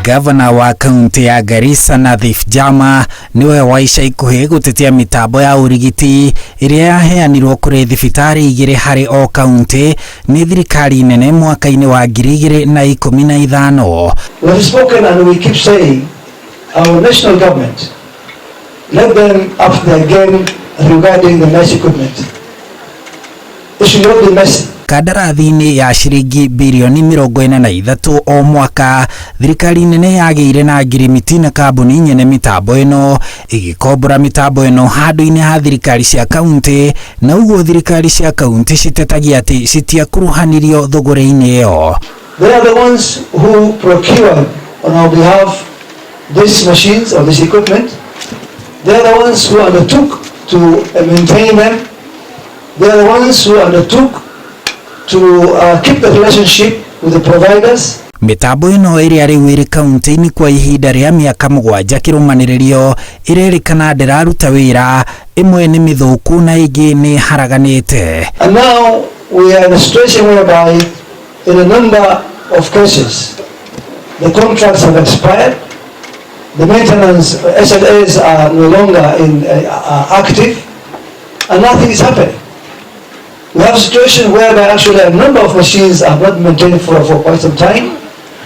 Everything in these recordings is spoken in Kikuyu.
Gavana wa kaunti ya Garissa Nathif Jama niwe wa ica ikuhĩ gũtetia mĩtambo ya ũrigiti ĩrĩa yaheanirwo kũrĩ thibitarĩ igĩrĩ harĩ o kaunti nĩ thirikari nene mwaka-inĩ wa 2015. We have spoken and we keep saying our national government, let them up their game regarding the mesh equipment. It should not be messy. Kandarathi-inĩ ya ciringi birioni 43 o mwaka, thirikari nene yagĩire na ngirimiti na kambuni nyene mĩtambo ĩno ĩgĩkombora mĩtambo ĩno handũ-inĩ ha thirikari cia kaunti, na ũguo thirikari cia kaunti citetagia atĩ citiakuruhanirio thũgũrĩ-inĩ ĩyo. They are the ones who procured on our behalf these machines or this equipment. They are the ones who undertook to maintain them. They are the ones who undertook to keep the relationship with the providers. Mĩtambo ĩno ĩrĩa rĩu ĩrĩ kaunti-inĩ kwa ihinda rĩa mĩaka 7 kĩrũmanĩrĩrio ĩrerĩkana ndĩraruta wĩra, ĩmwe nĩ mĩthũku na ĩngĩ nĩ haraganĩte. And now we are in a situation whereby in a number of cases the contracts have expired, the maintenance SLAs are no longer active, and nothing is happening. We have a situation whereby actually a number of machines are not maintained for quite some time,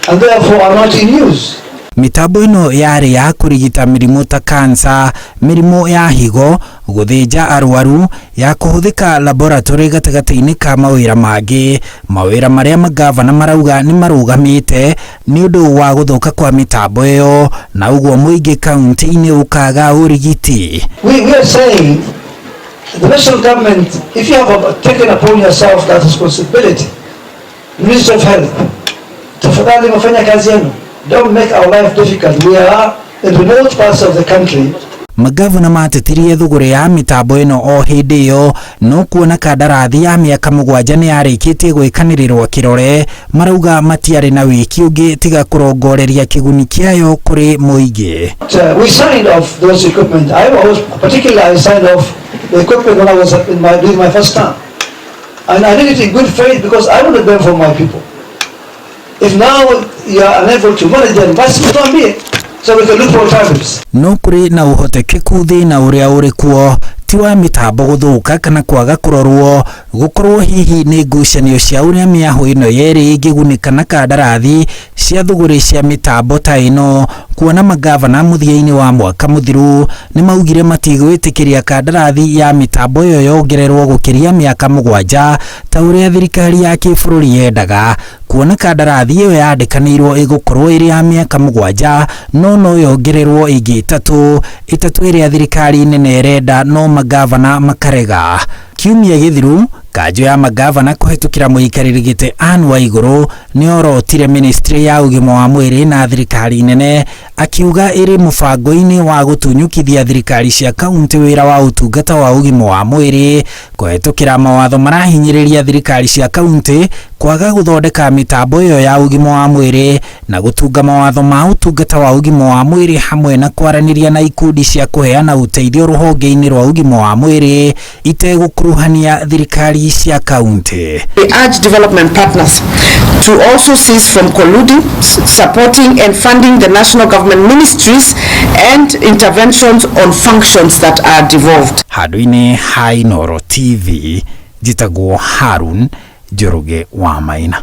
and therefore are not in use. Mĩtambo ĩno yarĩ ya kũrigita mĩrimũ ta kansa, mĩrimũ ya higo, gũthĩnja arwaru, ya kũhũthĩka laboratory gatagatĩ-inĩ ka mawĩra mangĩ, mawĩra marĩa magavana marauga nĩ marũgamĩte nĩ ũndũ wa gũthũka kwa mĩtambo ĩyo, na ũguo mũingĩ kaunti-inĩ ũkaga ũrigiti. We are saying the national government, if you have taken upon yourself that responsibility, Ministry of Health, tafadhali mfanye kazi yenu. Don't make our life difficult. We are in remote parts of the country. Magavana matetirie thũgũrĩ ya mĩtambo ĩno o hĩndĩ ĩyo, no kuona kandarathi ya mĩaka 7 nĩ yarĩkĩtie gwĩkanĩrĩrwo kĩrore, marauga matiarĩ na wĩki ũngĩ tiga kũrongoreria kĩguni kĩayo kũrĩ mũingĩ. We signed off those equipment. I was particularly I signed off the equipment when I was during my first term, and I did it in good faith because I wanted them for my people. If now you are unable to manage them, basi mtuambie so we can look for alternatives. No kũrĩ na ũhotekeku thĩna ũrĩa ũrĩ kuo ti wa mĩtambo gũthũka kana kwaga kũrorwo, gũkorwo hihi nĩ ngucanio cia ũrĩa mĩahũ ĩno yerĩ ĩngĩgunĩka na kandarathi cia thũgũrĩ cia mĩtambo ta ĩno, kuona magavana mũthia-inĩ wa mwaka mũthiru nĩ maugire matigwĩtĩkĩria kandarathi ya mĩtambo ĩyo yongererwo gũkĩria mĩaka 7 ta ũrĩa thirikari ya kĩbũrũri yendaga, kuona kandarathi ĩyo yandĩkanĩirwo ĩgũkorwo ĩrĩ ya mĩaka 7 no no yongererwo ĩngĩ ĩtatũ ĩrĩa thirikari nene ĩrenda no magavana makarega. Kiumia gĩthiru kanjũ ya magavana kũhetũkĩra mũikarĩri gĩtĩ Anne Waigũrũ nĩorotire ministry ya ũgima wa mwĩrĩ na thirikari nene akiuga ĩrĩ mũbango-inĩ wa gũtunyũkithia thirikari cia kaunti wĩra wa ũtungata wa ũgima wa mwĩrĩ kũhetũkĩra mawatho marahinyĩrĩria thirikari cia kaunti kwaga gũthondeka mĩtambo ĩyo ya ũgima wa mwĩrĩ na gũtunga mawatho ma ũtungata wa ũgima wa mwĩrĩ hamwe na kwaranĩria na ikundi cia kũheana ũteithio rũhonge-inĩ rwa ũgima wa mwĩrĩ itegũkuruhania thirikari cia kaunti. We urge development partners to also cease from colluding, supporting and funding the national government ministries and interventions on functions that are devolved. Handũ-inĩ ha Inooro TV, njĩtagwo Harun Njoroge wa Maina.